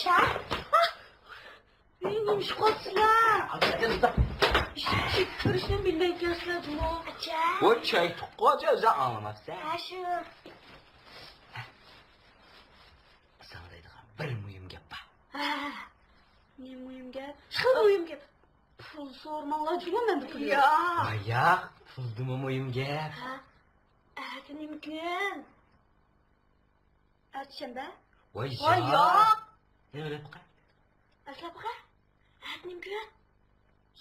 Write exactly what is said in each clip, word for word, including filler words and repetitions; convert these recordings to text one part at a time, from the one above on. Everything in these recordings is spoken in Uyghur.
چا؟ نېمە ئىش قىلىپسىلەر؟ ئىش كۆرۈشنى بىلمەيدىكەنسىلەر جۇمۇ. ئاچا. ۋاي چاي تۇققۇ ئاچا، ئۆزۈڭ ئاڭلىماپسەن. ھە شۇ. ساڭا دەيدىغان بىر مۇھىم گەپ بار. ھە. نېمە مۇھىم گەپ؟ شۇ مۇھىم گەپ. پۇل سورىماڭلار جۇمۇ مەندىن پۇل. ياق. ۋاي ياق، پۇلدىنمۇ مۇھىم گەپ. ھە. ئەتە نېمە كۈن؟ ئەتە شەنبە؟ ۋاي ۋاي ياق. ياق. نېمە دەپ قال؟ ئەسلەپ قال. ئەتە نېمە كۈن؟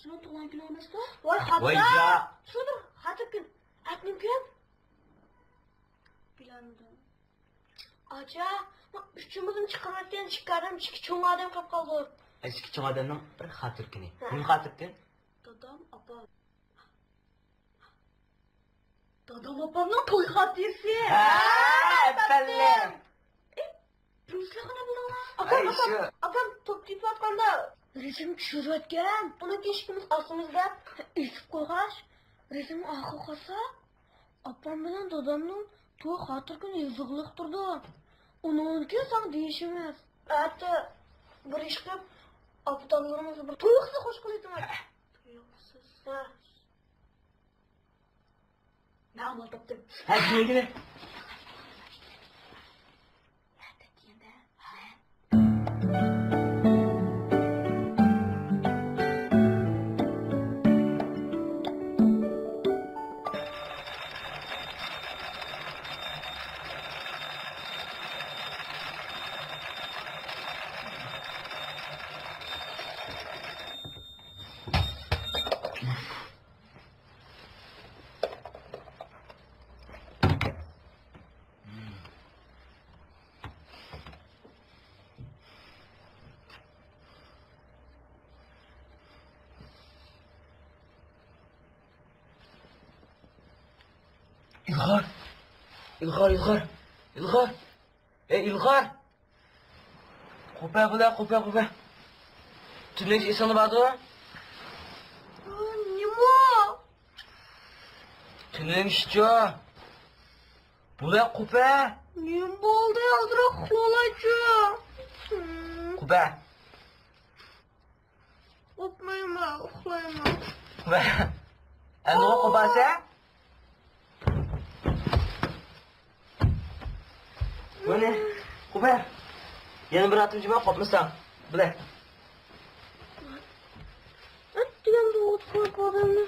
شۇنىڭ تۇغۇلغان كۈنى ئەمەستۇ؟ ۋاي خاتا. ۋاي ياق. شۇ بىر خاتا كۈن. ئەتە نېمە كۈن؟ بىلەمدىم. ئاچا، ئۈچىمىزنى چىقىرىۋەتكەن ئىككى ئادەم، ئىككى چوڭ ئادەم قېلىپ قالدۇق. ئە، ئىككى چوڭ ئادەمنىڭ بىر خاتىرە كۈنى. ھە. نېمە خاتىرە كۈن؟ دادام، ئاپام. دادام، ئاپامنىڭ توي خاتىرىسى. ھە، ئەپەندىم. ئەپەندىم. ئى، بۇنى سىلەر قانداق بىلدىڭلار؟ ئاپام، ئەي، ئاپام، شۇ. ئاپام توپ تېپىۋاتقاندا رەسىم چۈشۈرۈۋەتكەن. ئۇنىڭ كىشىكىمىز ئاستىمىزدا ئېسىپ قويغاچ، رەسىمنىڭ ئاخىرىغا قارىسا، ئاپام بىلەن دادامنىڭ توي خاتىرە كۈنى يېزىقلىق تۇرىدۇ. ئۇنىڭدىن كېيىن ساڭا دېيىشىمىز. ئەتە بىر ئىش قىلىپ، ئاپا-دادىلىرىمىزغا بىر تۇيۇقسىز خوش قىلىۋېتىمىز. تۇيۇقسىز. ھە. مەن ئامال تاپتىم. ھە، كېلگىلى. ئىلغار! ئىلغار، ئىلغار! ئىلغار! ئەي، ئىلغار! قوپە بۇلە، قوپە، قوپە! تۈنۈگۈن ئېسىڭدە باردۇ؟ نېمە؟ تۈنۈگۈن ئىشچۇ! بۇلە، قوپە! نېمە بولدى؟ ئازراق ئۇخلاۋالايچۇ. قوپە! ئۇخلايمەن، ئۇخلايمەن. قوپە! ئەمدىغۇ قوپە سەن؟ مانا، قوپە! يەنە بىر ئاتىم جىما قوپمىساڭ. بىلە. ئەت دېگەندە ئۇنتۇپ قويۇپ ئادەمنى.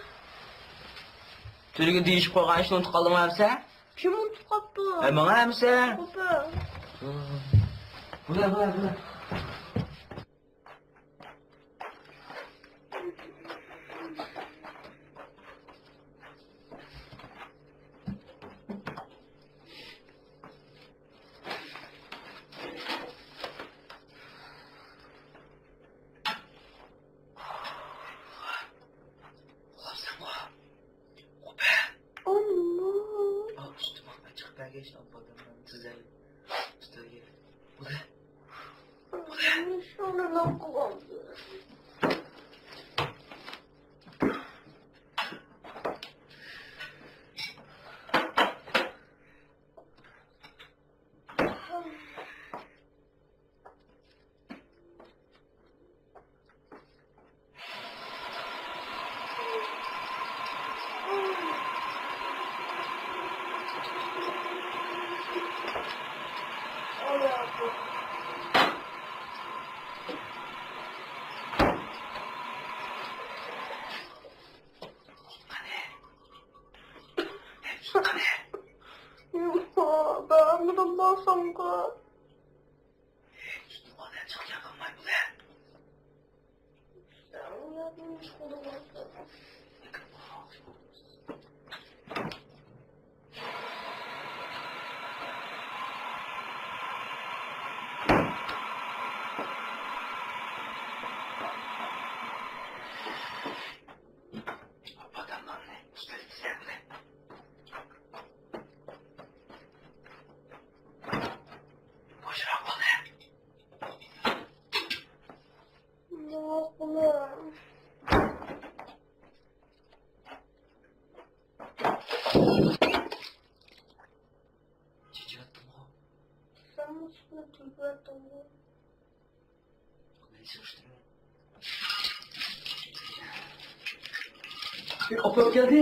تۈنۈگۈن دېيىشىپ قويغان ئىشنى ئۇنتۇپ قالدىڭمۇ ئەمسە؟ كىم ئۇنتۇپ قاپتۇ؟ ھە، ماڭا ئەمسە. قوپە. بۇلە، بۇلە، بۇلە. ئۇخلاپسەنغۇ؟ قوپە! ئۇممۇ. ئا، ئۈستىمۇ چىقىپ بەرگەچ، ئاببادامنىڭ تىزەي ئۈستىگە. بۇلە. بۇلە. شۇنى نوقۇلامدۇ. بەرمىدىم ساڭا. چېچىۋەتتىڭغۇ؟ سەنمۇ سۈتنى تۆكۈۋەتتىڭغۇ؟ ئاپام كەلدى.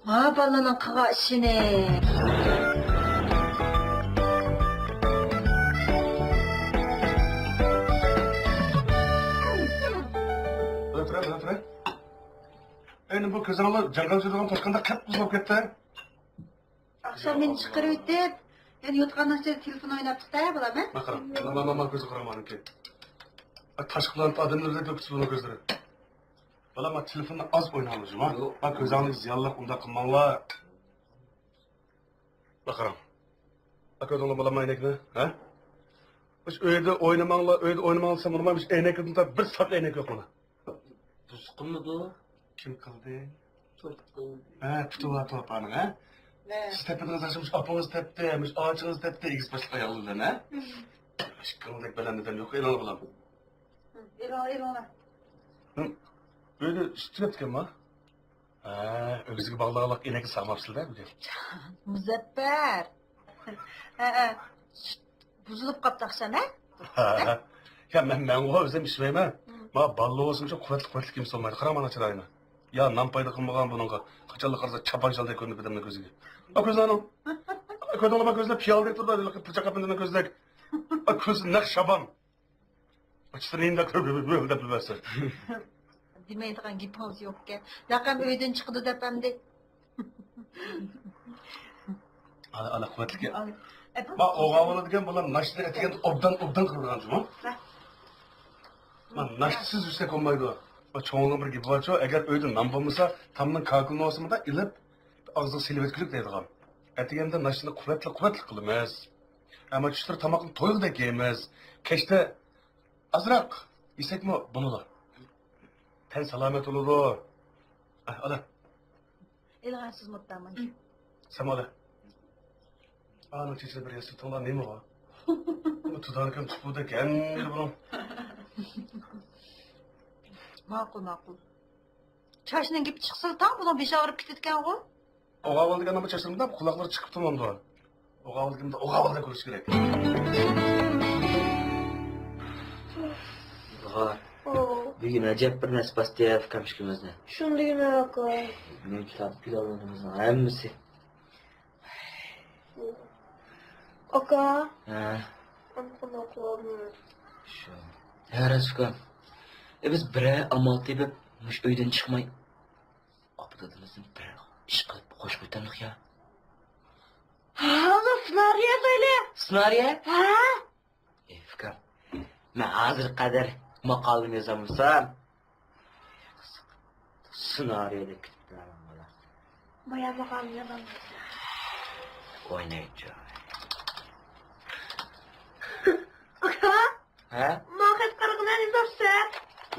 ھا، بالىنىڭ قىلغان ئىشىنى. تۇرە، تۇرە، تۇرە، تۇرە. ئەينى بۇ كۆزۈڭلار جاڭگال جۈرىدىغان توشقاندا قىپقىزىل بولۇپ كەتتى. ئاخشام مېنى چىقىرىۋېتىپ، يەنە يوتقاننىڭ ئىچىدە تېلېفون ئويناپتۇ-دە، بالام، ھە؟ ماقارا، مانا، مانا، مانا، كۆزى قارا مانىڭكى. تاشقى پلانېتا ئادەملىرىدەك كۆكسى بۇنىڭ كۆزلىرى. بالام، ما تېلېفوندا ئاز ئويناڭلار جۇما. ياق. ما كۆزۈڭلارگە زىيانلىق، ئۇنداق قىلماڭلار. ماقارا. ئاكا، كۆردۈڭلارمۇ بالام ئەينەكنى؟ ھە؟ مۇشۇ ئۆيدە ئوينىماڭلار، ئۆيدە ئوينىماڭلار دېسەم، ئۇنىماي، مۇشۇ ئەينەكتىن بىر ساپ ئەينەك يوق مانا. بۇزۇق قىلمىدۇ. كىم قىلدى؟ توي قىلدى. ھە، پۇتى بار توپانىڭ، ھە؟ ھە. سىز تەپتىڭىز، مۇشۇ ئاپىڭىز تەپتى، مۇشۇ ئاچىڭىز تەپتى، ئېگىز باشلىق ئايال بىلەن، ھە؟ ھىم. ئىككىڭىزدەك بەلەن ئادەم يوق، ئېلىڭلار بالام. ھىم، ئېلىڭلار، ئېلىڭلار. ھىم. ئۆيدە سۈت تۈگەپتىكەنما؟ ھە، ئۆگزىگە باغلىغانلىق ئەينەكنى ساغماپسىلەر بۈگۈن. مۇزەپپەر. ھە، ھە. سۈت بۇزۇلۇپ قاپتۇ ئاخشام، ھە؟ ھە. يا، مەن، مەنغۇ ئۆزۈم ئىچمەيمەن. ھىم. ما بالىلار بولسىمۇ قۇۋۋەتلىك، قۇۋۋەتلىك يېمىسە بولمايدۇ. قاراڭ مانا چىرايىنى. يا، نان پايدا قىلمىغان بۇنىڭغا. قاچانلا قارىسا چاپان شالدەك كۆرۈنۈپ ئادەمنىڭ كۆزىگە. ئا، كۆزلەرنىڭ. كۆردۈڭلارمۇ كۆزلەر؟ پىيالىدەك تۇرىدۇ، پىرچاق قاپىنىدا كۆزدەك. ئا، كۆزى نەق شابان. ئاچىسىنى ئىنداق دەپ بىلمەسسەن. دېمەيدىغان گېپىڭىز يوقكەن. لەقەم ئۆيدىن چىقىدۇ دەپ ئەمدى. ئانا، ئانا، قۇۋۋەتلىك. ئانا. ما ئوغا بولىدىكەن، بۇلار ناشتا ئەتىگەندە ئوبدان، ئوبدان قىلىدىغان جۇمۇ. ھە. ما ناشتىسىز يۈرسەك بولمايدۇ. ما چوڭلارنىڭ بىر گېپى بارچۇ، ئەگەر ئۆيدە نان بولمىسا، تامنىڭ كاكىلىنى بولسىمۇ ئېلىپ، ئاغزىغا سېلىۋەتكۈلۈك دەيدىغان. ئەتىگەندە ناشتىنى قۇۋۋەتلىك، قۇۋۋەتلىك قىلىمىز. ئەمما چۈشلىرى تاماقنى تويغۇدەك يەيمىز. كەچتە ئازراق يېسەكمۇ بولىدۇ. تەن سالامەت بولىدۇ. ئە، ئالا. ئېلىڭا سىز مۇتتاماي. سەن ئالا. ئانىڭ چېچىنى بىر ياسىتىڭلار، نېمىغۇ؟ بۇ تۇداركەن چىقىۋىدەك ھەممىرى بۇنىڭ. ماقۇل، ماقۇل. چاچنىڭ گېپى چىقسىلا تاڭ بۇنىڭ بېشى ئاغرىپ كېتىدىكەنغۇ. ئوغاۋال دېگەن نېمە چاچلىرىمدا قۇلاقلىرى چىقىپتۇ ماندۇ. ئوغاۋال دېگەندە ئوغاۋالدەك كۆرۈش كېرەك. ئىلغار. ئو. بۈگۈن ئەجەب بىر نەرسە باستى يا ئۇكام ئىككىمىزنى. شۇندىكىمۇ ئاكا. مېنىڭ كىتاب پىلانلىرىمىزنىڭ ھەممىسى. ئاكا. ھە. ئەمدى قانداق قىلىمىز؟ شۇ. ھە، راست ئۇكام. ئە، بىز بىرەر ئامال تېپىپ مۇشۇ ئۆيدىن چىقماي، ئاپا-دادىمىزدىن بىر ئىش قىلىپ قوشۇپ ئۆتەمدۇق يا. ھا، سېنارىيە دەيلى. سېنارىيە؟ ھە. ئى، ئۇكام، مەن ھازىرغا قەدەر ماقالىمۇ يازالمىسام، سېنارىيەدە كۈتۈپ تۇرىمەن بالا. بايا ماقالىمۇ يازالمىسام. ئوينايچۇ. ئاكا! ھە؟ ماڭا خەت قارىغىنا نېمە دەپسەن؟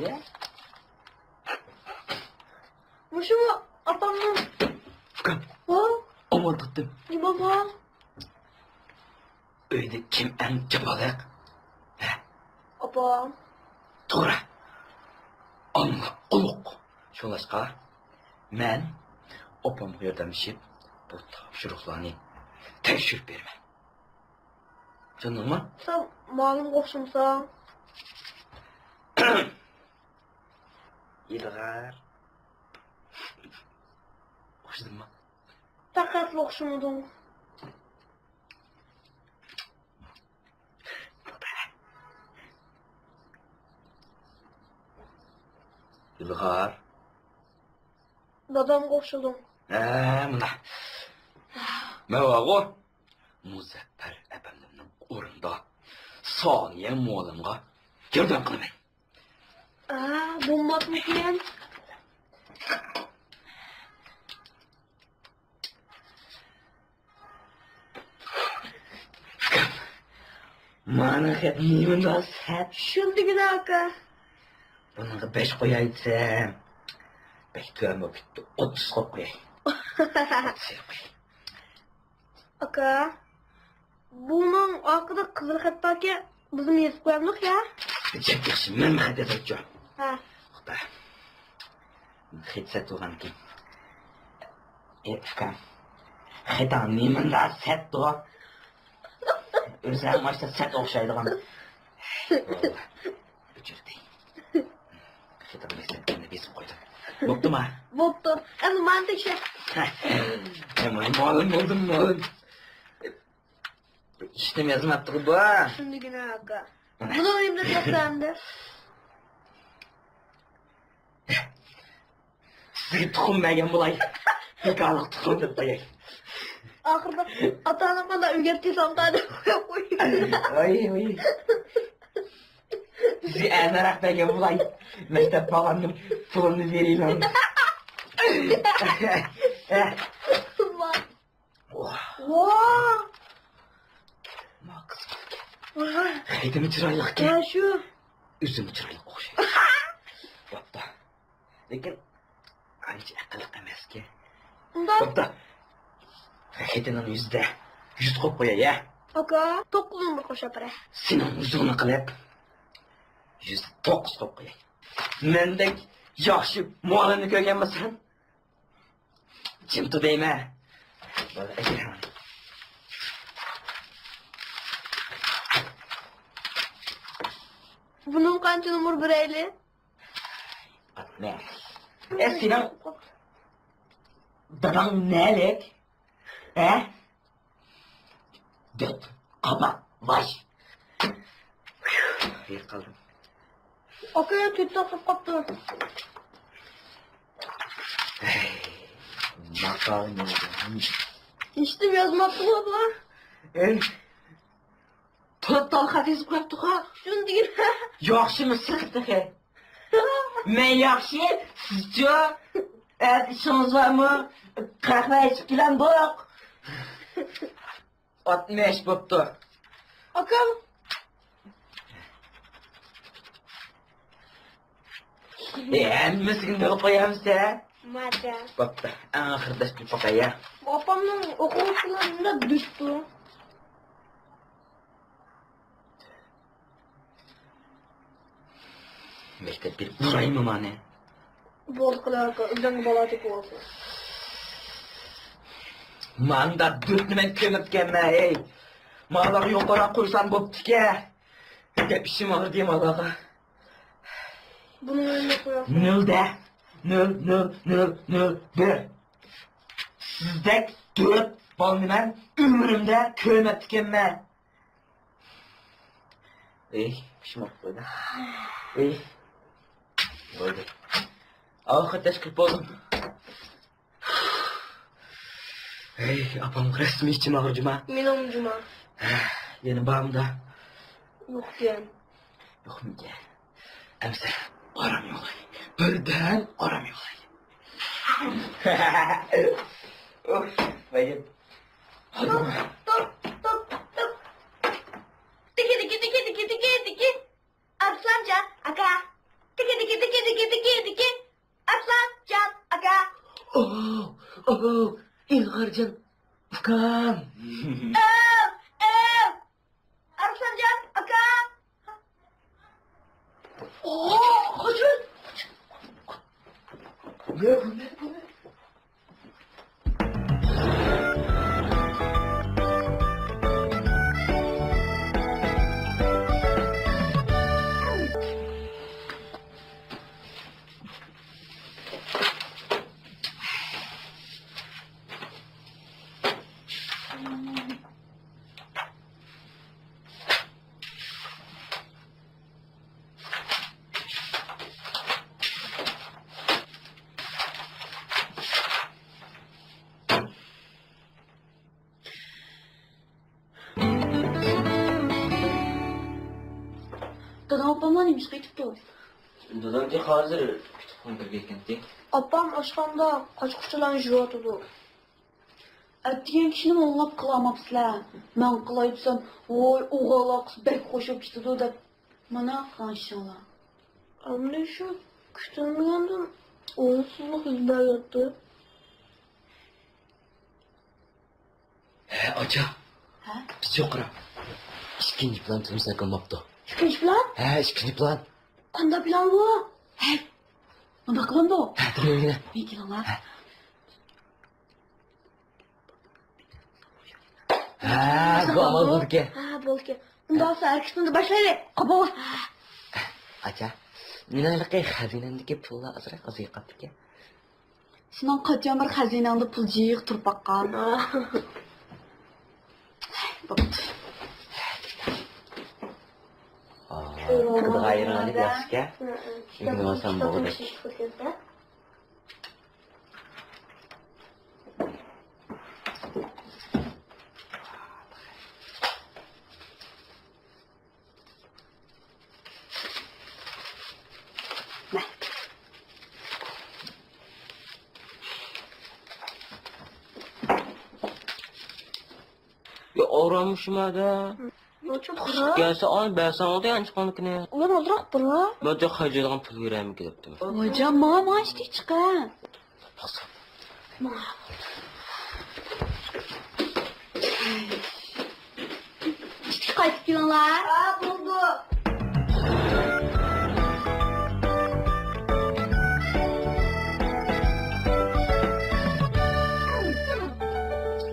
يە؟ مۇشۇ ئاپامنىڭ. ئۇكام. ھە؟ ئامان تاپتىم. نېمە ئامان؟ ئۆيدە كىم ئەڭ جاپالىق؟ ھە؟ ئاپام. توغرا. ئاڭلىق، ئۇلۇغ. شۇڭلاشقا، مەن ئاپامغا ياردەملىشىپ، بۇ تاپشۇرۇقلارنى تەكشۈرۈپ بېرىمەن. چۈشەندىڭمۇ؟ سەن مالىمغا ئوخشىمىساڭ. ئىلغار. ئوخشىدىممۇ؟ پەقەتلا ئوخشىمىدىڭ. ئىلغار. دادامغا ئوخشىدىڭ. ھە، مانا. مەن بارغۇ، مۇزەپپەر ئەپەندىمنىڭ ئورنىدا سانىيە مۇئەللىمغا ياردەم قىلىمەن. ئا، بولماسمىكىن؟ مانا خەت نېمىنداق سەت. شۇندىگىنە ئاكا. بۇنىڭغا بەش قوياي دېسەم، بەك تۆۋەن بولۇپ كېتىپتۇ. ئوتتۇز قويۇپ قوياي. ئوتتۇز قويۇپ قوياي. ئاكا، بۇنىڭ ئارقىدا قىزىل خەت باركەن، بىزمۇ يېزىپ قويامدۇق يا؟ جەك ياخشى، مەنمۇ خەت يازايچۇ. ھە. خەت سەت بولغانكەن. ئى ئۇكام، خېتىڭ نېمانداق سەتتۇ؟ ئۆزۈڭ ماشتا سەت ئوخشايدىغان. ئۆچۈردى. خېتىڭنى سەتكەننى بېسىپ قويدۇم. بوپتۇما؟ بوپتۇ. ئەمدى مانا تەكشۈر. ھە. مۇئەللىم بولدۇم، مۇئەللىم. ھېچنېمە يازماپتىغۇ بۇ. شۇندىگىنە ئاكا. بۇنى ئۆيۈمدە تەكشۈرەمدى. سىزگە تۇخۇم بەرگەن بولاي. بىكارلىق تۇخۇم دەپ قوياي. ئاخىرىدا ئاتا-ئانام مانا ئۆگەتتى سامدا دەپ قويۇپ قويۇڭ. ئاي، ئاي. سىزگە ئەنەرەق بەرگەن بولاي. مەكتەپ بارغاندا پۇلۇمنى بېرىمەن. ۋاھ. ۋاھ. ۋاھ. ما قىز. ۋاھ. خېتىمۇ چىرايلىقكەن. ھە، شۇ. ئۆزىمۇ چىرايلىق ئوخشايدۇ. بوپتۇ. لېكىن ئانچە ئەقىللىق ئەمەسكەن. ئۇنداق. بوپتۇ. خېتىنىڭ يۈزىدە يۈز قويۇپ قوياي، ھە؟ ئاكا، توققۇزنى بىر قوشۇپ بېرە. سېنىڭ يۈزۈڭنى قىلىپ، يۈز توققۇز قويۇپ قوياي. مەندەك ياخشى مۇئەللىمنى كۆرگەنمۇ سەن؟ جىم تۇر دەيمەن. بۇنىڭ قانچە نومۇر بېرەيلى؟ ئاتمىش. ئە، سېنىڭ داداڭ نەلىك؟ ھە؟ دۆت، قاپاق، باش. يىقىلدىم. ئاكا، تۆت تاقىپ قاپتۇ. ماقالە نېمە؟ ھېچنېمە يازماپتىغۇ بۇ. ئەي، تۆت تال خەت يېزىپ قويۇپتىغۇ. شۇنى دېگىنە. ياخشىمۇ سىز تېخى؟ مەن ياخشى، سىزچۇ؟ ئەتە ئىشىڭىز بارمۇ؟ قەھۋە ئىچىپ كېلەمدۇق. ئاتمىش بوپتۇ. ئاكام. ئى، ھەممىسىگە نۆل قويامسەن؟ ماجا. بوپتۇ. ئەڭ ئاخىرىدا قىلىپ باقاي. بۇ ئاپامنىڭ ئوقۇغۇچىلىرىنى دۈشتۇ. مەكتەپ بېرىپ ئۇرايمۇ مانا؟ بولدى قىلىۋەركە، ئۆزۈڭگە بالا تېپىۋالسۇن. ماندا دۆتنى مەن كۆمۈپتىكەنمەن، ھەي. مالارغا يوقىراق قويسام بوپتىكەن. دەپ ئىچىم ئاغرىدى مالارغا. بۇنى يەنە قويۇۋەتسەم. نۆلدە. نۆل، نۆل، نۆل، نۆل، بىر. سىزدەك دۆت بالىنى مەن ئۆمرۈمدە كۆرمەپتىكەنمەن. ئېي، پىشماق قويدى. ئېي. بولدى. ئاۋۇ خەتەش قىلىپ بولدۇم. ئەي، ئاپام رەسمىي ئىچىم ئاغرىدى جۇما. مېنىڭمۇ جۇما. يەنە بارمىدا؟ يوقكەن. يوقمىكەن؟ ئەمسە ئارام يوقلاي. بىردەم ئارام يوقلاي. ئۇھ، ۋايىم. توپ، توپ، توپ، توپ. تىكى، تىكى، تىكى، تىكى، تىكى، تىكى. ئارسلانجان ئاكا. تىكى، تىكى، تىكى، تىكى، تىكى، تىكى. ئارسلانجان ئاكا. ئوو، ئوو، ئىلغارجان ئۇكام. ئەۋ، ئەۋ. ئارسلانجان ئاكا. ئوو، قاچىڭ. نە بۇ، نە بۇ، نە؟ دادام ئاپاملار نېمە ئىشقا كېتىپتۇ؟ دادام تېخى ھازىر كۇتۇپخانىغا كىرىپ كەتكەنتى. ئاپام ئاشخانىدا قاچا-قۇچىلارنى يۇيۇۋاتىدۇ. ئەتىگەن كىشىنىمۇ ئاڭلاپ قىلالماپسىلەر. مەن قىلاي دېسەم، ۋوي، ئوغۇل ئاقىسى بەك خوش بولۇپ كېتىدۇ دەپ، مانا قىلغان ئىشىڭلار. ئەمدى شۇ كۈتۈلمىگەندىن ئوڭۇشسىزلىق يۈز بەرگەنتى. ھە، ئاچا. ھە؟ بىز يوقىرا. ئىككىنچى پىلان تۈزۈمسىز قىلماپتۇ. ئىككىنچى پىلان؟ ھە، ئىككىنچى پىلان. قانداق پىلان بۇ؟ ھەي، مۇنداق قىلامدۇ؟ ھە، دېمەيمىنە. مېنى كېلىڭلار. ھە. ھە، بۇ ئامال بولىدىكەن. ھە، بولىدىكەن. ئۇنداق بولسا ھەرىكىتىمىزنى باشلايلى. قوبۇل. ئاچا، مېنىڭ ھېلىقى خەزىنەمدىكى پۇللار ئازراق ئازىيىپ قاپتىكەن. سېنىڭ قاچان بىر خەزىنەڭدە پۇل جىق تۇرۇپ باققان؟ بوپتۇ. قىدىغايرىڭ دەپ ياخشىكەن. ئۆگىنىۋالسام بولدى. يا ئاغراممۇ شۇمادا؟ نېمە ئۈچۈن قارا؟ كەلسە ئاي بەرسەڭ ئالدى يانچۇقۇڭنىڭكىنى. ئۇلار ئازراق بىرلا. مەن خەجلەيدىغان پۇل بېرەيمۇ كېلىپتىمەن. ۋايجان، ماڭا، ماڭا ئىشتىك چىقە. ئىشتىك قايتىپ كېلىڭلار. ھە، بولدى.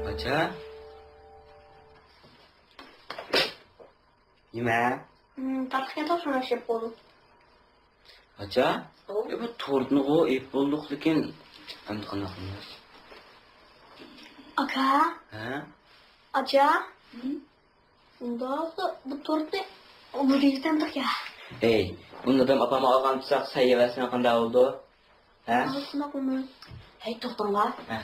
ئاچا. نېمە؟ تارتقان توشۇن ئاشىپ بولدۇم. ئاچا؟ ئەي، بۇ تورتنىغۇ ئېيىپ بولدۇق، لېكىن ئەمدى قانداق قىلىمىز؟ ئاكا؟ ھە؟ ئاچا؟ ئۇنداق بولسا بۇ تورتنى ئۇنى دېگۈزەمدۇق يا؟ ھەي، بۇنى دادام ئاپام ئالغان تۇرساق سەن يەۋەرسەڭ قانداق بولىدۇ؟ ھە؟ شۇنداق بولمايدۇ. ھەي، توختاڭلار. ھە.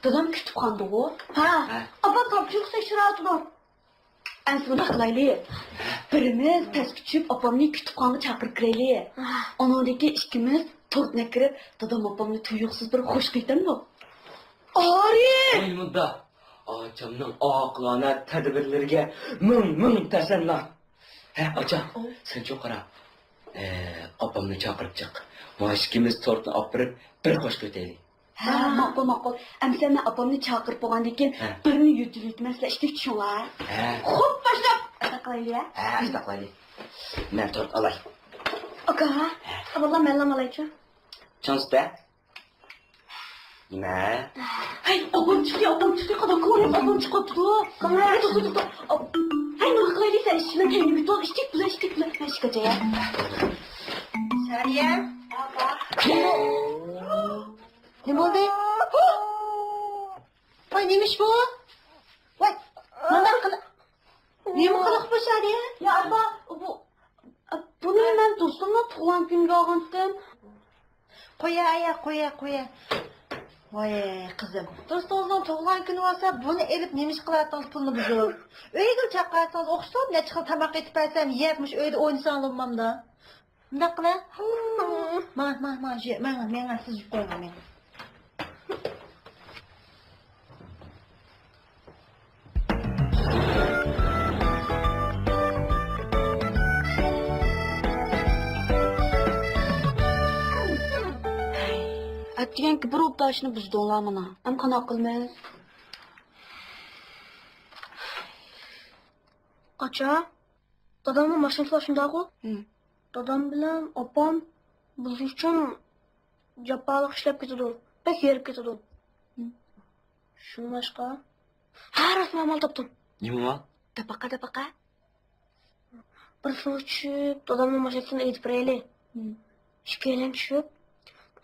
دادام كۇتۇپخانىدىغۇ؟ ھە. ھە. ئاپام تاپشۇرۇق تەكشۈرۈۋاتىدۇ. ئەمسە بۇنداق قىلايلى. بىرىمىز پەسكە چۈشۈپ ئاپامنى كۇتۇپخانىغا چاقىرىپ كىرەيلى. ھە. ئۇنىڭدىن كېيىن ئىككىمىز تورتنى ئەكىرىپ، دادام ئاپامنى تۇيۇقسىز بىر خوش قىلىۋېتەمدۇ؟ ئارى! ۋاي مۇنداق. ئاچامنىڭ ئاقىلانە تەدبىرلىرىگە مىڭ، مىڭ تەسەننا. ھە، ئاچا، سەنچۇ قارا. ئە، ئاپامنى چاقىرىپ چىق. مانا ئىككىمىز تورتنى ئاپىرىپ، بىر خوش كۆتەيلى. ھە، ماقۇل، ماقۇل. ئەمسە مەن ئاپامنى چاقىرىپ بولغاندىن كېيىن ھە. بىرنى يۆتىلىۋېتىمەن، سىلەر ئىشتىك چۈشۈڭلار. ھە. خوپ، باشلاپ. ئاشۇنداق قىلايلى، ھە؟ ھە، ئاشۇنداق قىلايلى. مەن تورت ئالاي. ئاكا، ھە. ئاباللا مەنلا ئالايچۇ. چانسىتە؟ نېمە؟ ھەي، ئاپام چىقتى، ئاپام چىقتى، قانداق قىلىمىز، ئاپام چىقىپتۇ. قانداق؟ ھەي، توختا، توختا، توختا. ھەي، نېمە قىلايلى، سەن ئىشىكنى تەگمە، بول، ئىشىك بىلەن، ئىشىك بىلەن، مەن ئىشىك ئاچاي. سارىيە. نېمە بولدى؟ ۋاي، نېمە ئىش بۇ؟ ۋاي، مانداق قىل-، نېمە قىلىق بۇ، سارىيە؟ يا، ئاپا، بۇ بۇنى مەن دوستۇمنىڭ تۇغۇلغان كۈنىگە ئالغانتىم. قويە، ئايا، قويە، قويە. ۋاي، قىزىم. دوستىڭىزنىڭ تۇغۇلغان كۈنى بولسا، بۇنى ئېلىپ نېمە ئىش قىلاتتىڭىز پۇلنى بۇزۇپ؟ ئۆيگىلا چاقىراتتىڭىز، ئوخشىسام نەچچە خىل تاماق ئېتىپ بەرسەم، يەپ مۇشۇ ئۆيدە ئوينىساڭلار بولمامدا؟ مۇنداق قىلە. ماڭا، ماڭا، ماڭا، ماڭا، ماڭا، سىز يۇقىرىغا ماڭا. ئەتىگەنكى بىر ئوبدان ئىشنى بۇزدۇڭلار مانا. ئەمدى قانداق قىلىمىز؟ ئاچا، دادامنىڭ ماشىنىسى بار شۇنداققۇ؟ ھىم. دادام بىلەن ئاپام بىز ئۈچۈن جاپالىق ئىشلەپ كېتىدۇ. بەك ھېرىپ كېتىدۇ. ھىم. شۇڭلاشقا. ھە، راست مال تاپتىم. نېمە مال؟ دەپ باقە، دەپ باقە. بىر سۇغا چۈشۈپ، دادامنىڭ ماشىنىسىنى ئېلىپ بېرەيلى. ھىم. ئىككىيلەن چۈشۈپ،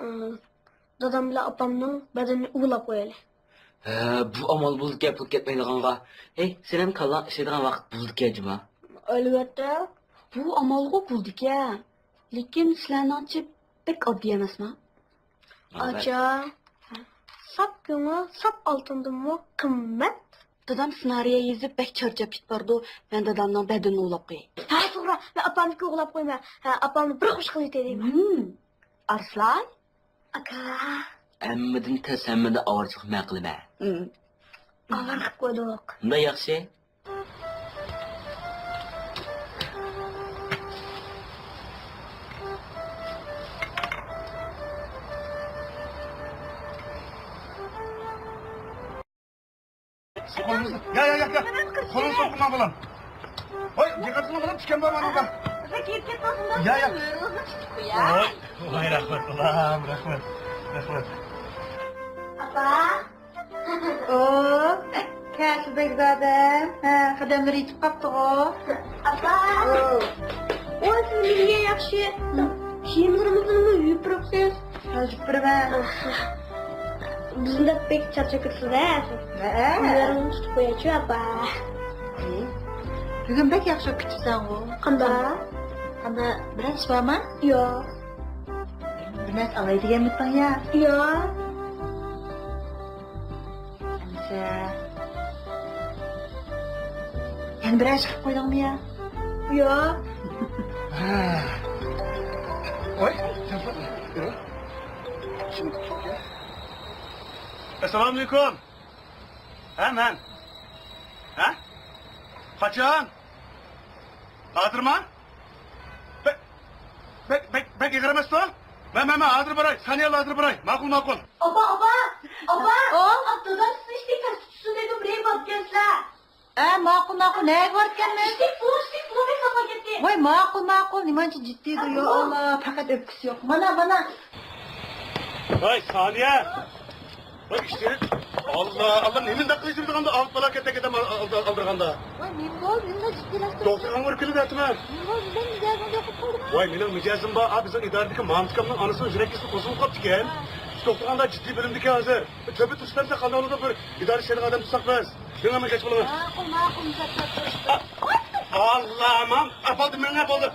ئى، دادام بىلەن ئاپامنىڭ بەدىنىنى ئۇۋىلاپ قويايلى. ھە، بۇ ئامال بولىدىكەن پۇل كەتمەيدىغانغا. ھەي، سېنىڭ كاللاڭ ئىشلەيدىغان ۋاقىت بولىدىكەن جۇما. ئەلۋەتتە. بۇ ئامالغۇ بولىدىكەن. لېكىن سىلەرنىڭچە بەك ئاددىي ئەمەسما؟ ئاچا، ساپ كۆڭۈل ساپ ئالتۇندىنمۇ قىممەت. دادام سېنارىيە يېزىپ بەك چارچاپ كېتىپ بارىدۇ، مەن دادامنىڭ بەدىنىنى ئوۋلاپ قوياي. ھە، توغرا، مەن ئاپامنىڭكىنى ئوۋلاپ قويىمەن. ھە، ئاپامنى بىر خۇش قىلىۋېتەي دەيمەن. ھىم. ئارسلان. ئاكا. ھەممىدىن تەس، ھەممىدىن ئاۋارىچىلىق مەن قىلىمەن. ھىم. ئاۋارە قىلىپ قويدۇق. مۇنداق ياخشى. يا، يا، يا، يا. قولۇڭنى سوقما، بالام. ۋاي، دىققەت قىلما، بالام، تىكەن بار مانا. يا، يا. ۋاي، ۋاي، رەھمەت، بالام، رەھمەت، رەھمەت. ئاپا. ئو، كەلدى بەگزادەم. ھە، قەدەملىرى يېتىپ قاپتىغۇ. ئاپا. ئو. ۋاي، سىز نېمىگە ياخشى كىيىملىرىمىزنىمۇ يۇيۇپ بېرىپسىز؟ ھە، يۇيۇپ بېرىمەن. بىزنى دەپ بەك چارچاپ كېتىپسىز ھە سىز. ھە. كىيىملىرىمنى تۇتۇپ قويايچۇ، ئاپا. ئى، بۈگۈن بەك ياخشى بولۇپ كېتىپسەنغۇ. قانداق؟ قانداق، بىرەر ئىش بارمۇ؟ ياق. بىر نەرسە ئالاي دېگەنمىدىڭ يا؟ ياق. ئەمىسە، يەنە بىرەر ئىش قىلىپ قويدۇڭمۇ يا؟ ياق. ۋاي، ئەسسالامۇئەلەيكۇم. ھە، مەن. ھە؟ قاچان؟ ھازىرما؟ بەك، بەك، بەك، بەك ئېغىر ئەمەستۇ؟ مەن، مەن، مەن ھازىر باراي، سانىيەلا ھازىر باراي. ماقۇل، ماقۇل. ئاپا، ئاپا، ئاپا! ئاپا، دادام سىزنى ئىشتەك تەستە تۇتسۇن دېدى، بىرەيگە بارىپكەنسىلەر. ھە، ماقۇل، ماقۇل، نەگە بارىپكەنمىز؟ ئىشتەك پۇل، ئىشتەك پۇل بەك تاپقان كەتتى. ۋاي، ماقۇل، ماقۇل، نېمانچە جىددىيدۇ، يا ئاللا، پەقەت ئۆپكىسى يوق. مانا، مانا. ۋاي، سانىيە! ۋاي، ئىشتەك. ئاللا، ئاللا، نېمىنداق قىلىپ يۈرىدىغاندا ئاغىت بالا كەتتى ئادەم ئالدىرىغاندا. ۋاي، نېمە بولدى؟ نېمىنداق جىددىيلاشتى؟ دوختۇرغا ئۇرۇپ كېلىۋەتتىمەن. نېمە بولدى؟ مېنىڭ مىجەزىمنى يوقىتىپ قويدىڭ. ۋاي، مېنىڭ مىجەزىم بار. ئا، بىزنىڭ ئىدارىدىكى مامۇت ئاكامنىڭ ئانىسىنىڭ يۈرەك كېسىلى قوزغىلىپ قاپتىكەن. ھە. شۇ دوختۇرخانىدا جىددىي بۆلۈمدىكەن ھازىر. تۆپە تۇرۇشلارچە قانداق بولىدۇ، بىر ئىدارە ئىشلەيدىغان ئادەم تۇتساق بىز. مېڭە، مېڭە، كەچ بولىمىز. ماقۇل، ماقۇل، مۇزەپپەر. ئاللا، مام، ئاپالدى، مېڭە، بولدى.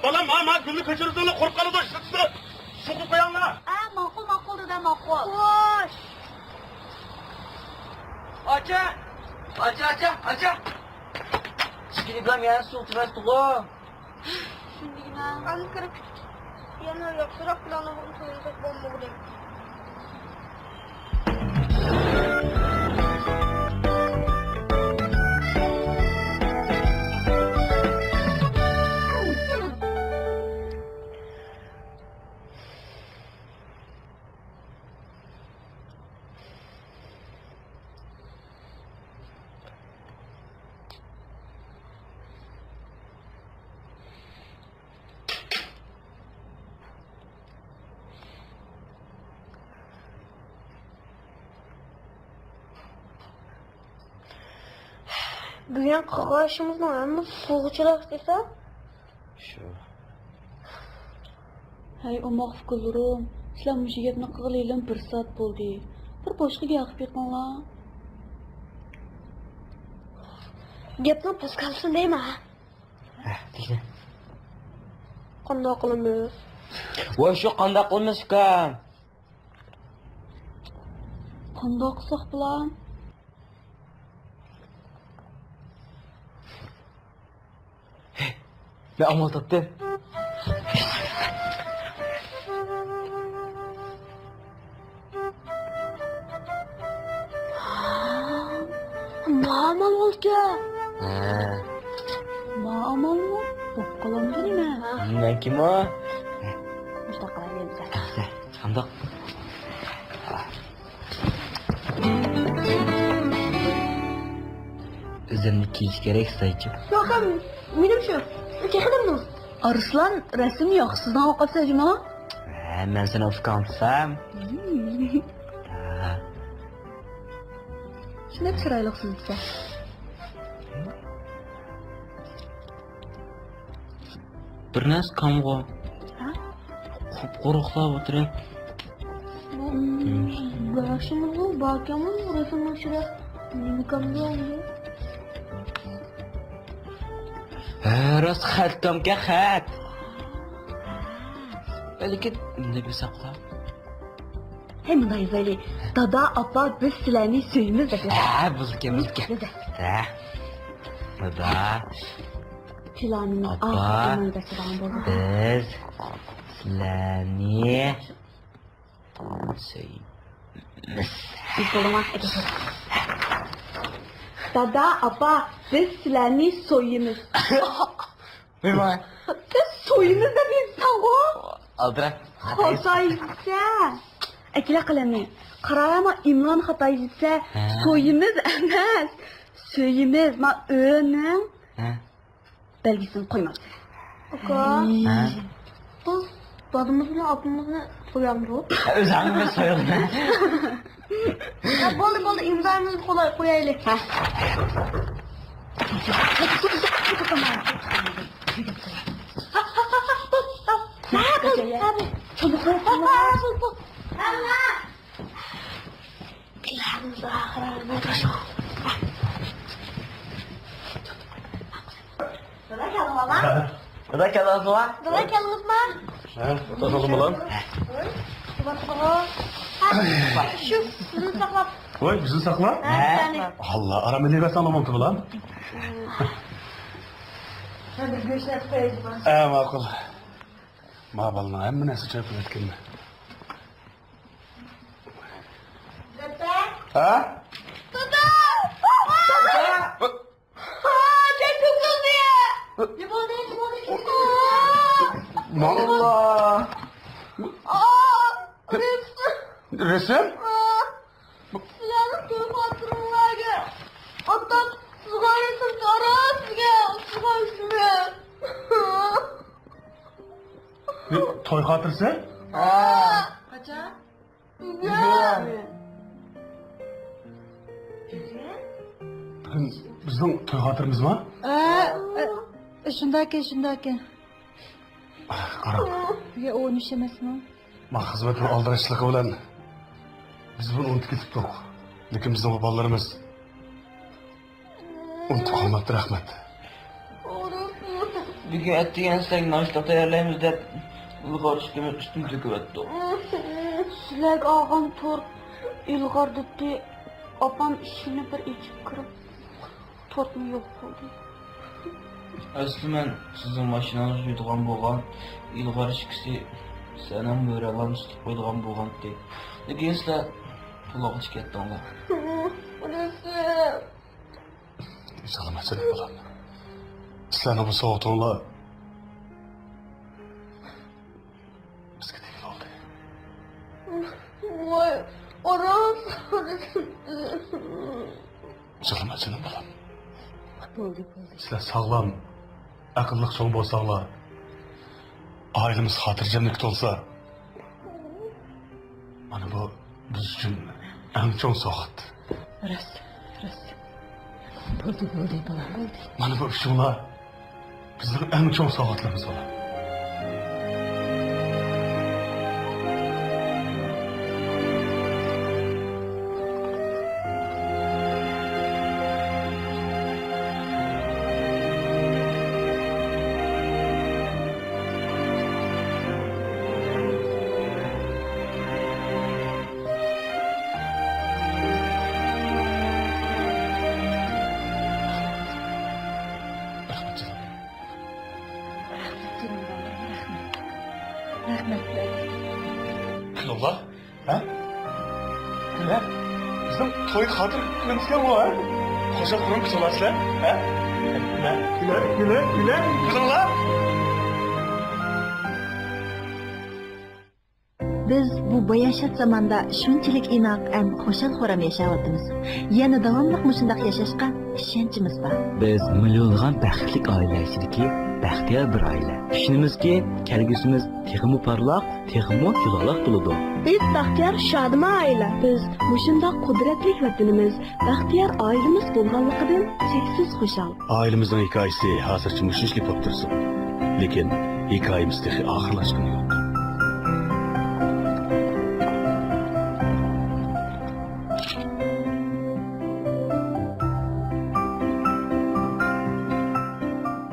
بالام، ما، ما، گۈلنى كۆچۈرۈۋېتىڭلار، قۇرۇپ قالىدۇ، ئىشلىتىدۇ. سۇ قۇيۇپ قويۇڭلار. ھە، ماقۇل، ماقۇل، دادا، ماقۇل. خوش. ئاچا! ئاچا، ئاچا، ئاچا! ئىچكىرى بىلەن يەنە سۇ تېرەستىغۇ. شۇندىگىنە. ئانا كىرىپ، يەنە ياخشىراق پىلانلىغان تويلىساق بولمىغۇدەك. بۈگۈن قىلغان ئىشىمىزنىڭ ھەممىسى پۇلغا چىلىق دېسە. شۇ. ھەي، ئوماق ئۇكىلىرىم، سىلەر مۇشۇ گەپنى قىلغىلى ھېلىمۇ بىر سائەت بولدى. بىر بوشقا گەپ قىلىپ بېقىڭلار. گەپنىڭ پاسكالىسىنى دەيمەن. ھە، دېگىنە. قانداق قىلىمىز؟ ۋاي، شۇ قانداق قىلىمىز ئۇكام؟ قانداق قىلساق بولار؟ مەن ئامال تاپتىم. ما ئامال بولدى. ھە. ما ئامالمۇ؟ بوپ قالامدۇ نېمە؟ مەنكىمۇ؟ مۇشۇنداق قىلايلى. قانداق؟ ئۆزۈمنى كىيىش كېرەك، سايچىم. ياق، مېنىڭ شۇ. تېخىدىمۇ. ئارسلان، رەسىم ياخشىسىنى ئالغان جۇمۇ. ھە، مەن سېنىڭ ئۇكاڭ تۇرسام. ھە. شۇنداق چىرايلىقسىز ئىكەن. بىر نەرسە كامغۇ. ھە؟ قۇپقۇرۇقلاپ ئولتۇرۇپ. باشىمىزغۇ باركەنمۇ رەسىم ئۇچۇرى. نېمە كامدۇ ئەمدى؟ ھە، راست خەت كامكەن، خەت. لېكىن نېمە ساقلاپ؟ ھەي، مۇنداق يازايلى. دادا، ئاپا، بىز سىلەرنى سۆيىمىز دەپ يازايلى. ھە، بولىدىكەن، بولىدىكەن. يازاي. ھە. دادا. پىلانىمىز ئاپا، ئاخىرى ئەمەلگە ئاشىدىغان بولدى. بىز سىلەرنى سۆيىمىز. بىز بولىمىز. دادا، ئاپا، بىز سىلەرنى سۆيىمىز. بىز سۆيىمىز دەپ يېزىپسەنغۇ. ئالدىراپ. خاتايسەن. ئەكىلە قەلەمنى. قاراۋەرما، ئىملانى خاتا يېزىپسەن. ھە. سۆيىمىز ئەمەس. سۆيىمىز. ما ئۆنىڭ ھە. بەلگىسىنى قويماپسەن. ئاكا. ھە. بىز دادىمىز بىلەن ئاپىمىزنى سۆيەمدۇ؟ ئۆزۈڭنى سۆيەڭ. يا، بولدى، بولدى، ئىمزامىزنى قويايلى. ھە. دادا كەلدىڭىزمۇ؟ دادا كەلدىڭىزمۇ؟ ھە، ئولتۇرسىڭىز بالام. شۇ سىزنى ساقلاپ. ۋاي، بىزنى ساقلاپ؟ ھە، سەنى. ئاللا، ئارام ئېلىۋەرسەڭ بولامتى بالام؟ ھە، ماقۇل. ما بالىنىڭ ھەممە نەرسە چۆرۈپ كەتكەنمەن. ھە؟ دادا! دادا! دادا! ماللا. رەسىم؟ سىلەرنىڭ توي خاتىرىڭلارغا ئاتام سىزغان رەسىم، ئارا سىزگە سىزغان رەسىم. توي خاتىرىسى؟ قاچان؟ بۈگۈن. بۈگۈن بىزنىڭ توي خاتىرىمىزمۇ؟ ھە، شۇنداكەن، شۇنداكەن. قاراڭ. بۈگۈن ئون ئۈچ ئەمەسمۇ؟ ما خىزمەتنىڭ ئالدىراشچىلىقى بىلەن بىز بۇنى ئۇنتۇپ كېتىپتۇق. لېكىن بىزنىڭ بالىلىرىمىز ئۇنتۇپ قالماپتۇ، رەھمەت. بۈگۈن ئەتىگەن سىلەرگە ناشتا تەييارلايمىز دەپ، ئىلغار ئىككىمىز ئۈستىنى تۆكۈۋەتتۇق. سىلەرگە ئالغان تورت ئىلغار دەپتۇ. ئاپام ئىشىكنى بىر ئېچىپ كىرىپ، تورتنى يوق قىلدى. ئەسلى مەن سىزنىڭ ماشىنىڭىزنى يۇيىدىغان بولغان، ئىلغار ئىككىسى سەنەم ۋەيرانلارنى سۈتۈپ قويىدىغان بولغانتى. لېكىن سىلەر تولۇققىچە كەتتىڭلار. سالامەتسىز بالام. سىلەرنىڭ بۇ سوۋغىتىڭلار بىزگە تېگىپ بولدى. ۋاي، ئارام. يىغلىما جېنىم بالام. بولدى، بولدى. سىلەر ساغلام، ئەقىللىق چوڭ بولساڭلار، ئائىلىمىز خاتىرجەملىككە تولسا، مانا بۇ بىز ئۈچۈن ئەڭ چوڭ سوۋغات. راست، راست. بولدى، بولدى، بالام، بولدى. مانا بۇ ئۈچۈڭلار بىزنىڭ ئەڭ چوڭ ساۋاتلىرىمىز بولار. رەھمەت، جېنىم بالام، رەھمەت. رەھمەت. كۈلۈڭلار، ھە؟ كۈلە. بىزنىڭ توي خاتىرە كۈنىمىزكەن بۇ، ھە؟ خۇشال خۇرام كۈلۈڭلار سىلەر، ھە؟ كۈلە، كۈلە، كۈلە، كۈلە. كۈلۈڭلار. بىز بۇ باياشات زاماندا شۇنچىلىك ئىناق ھەم خۇشال-خۇرام ياشاۋاتىمىز. يەنە داۋاملىق مۇشۇنداق ياشاشقا ئىشەنچىمىز بار. بىز مىليونلىغان بەختلىك ئائىلىلەر ئىچىدىكى بەختىيار بىر ئائىلە. ئىشىنىمىزكى، كەلگۈسىمىز تېخىمۇ پارلاق، تېخىمۇ يۇلالىق بولىدۇ. بىز بەختىيار، شادىمان ئائىلە. بىز مۇشۇنداق قۇدرەتلىك ۋەتىنىمىز، بەختىيار ئائىلىمىز بولغانلىقىدىن چەكسىز خۇشال. ئائىلىمىزنىڭ ھېكايىسى ھازىرچە مۇشۇنچىلىك بولۇپ تۇرسۇن. لېكىن ھېكايىمىز تېخى ئاخىرلاشقىنى يوق.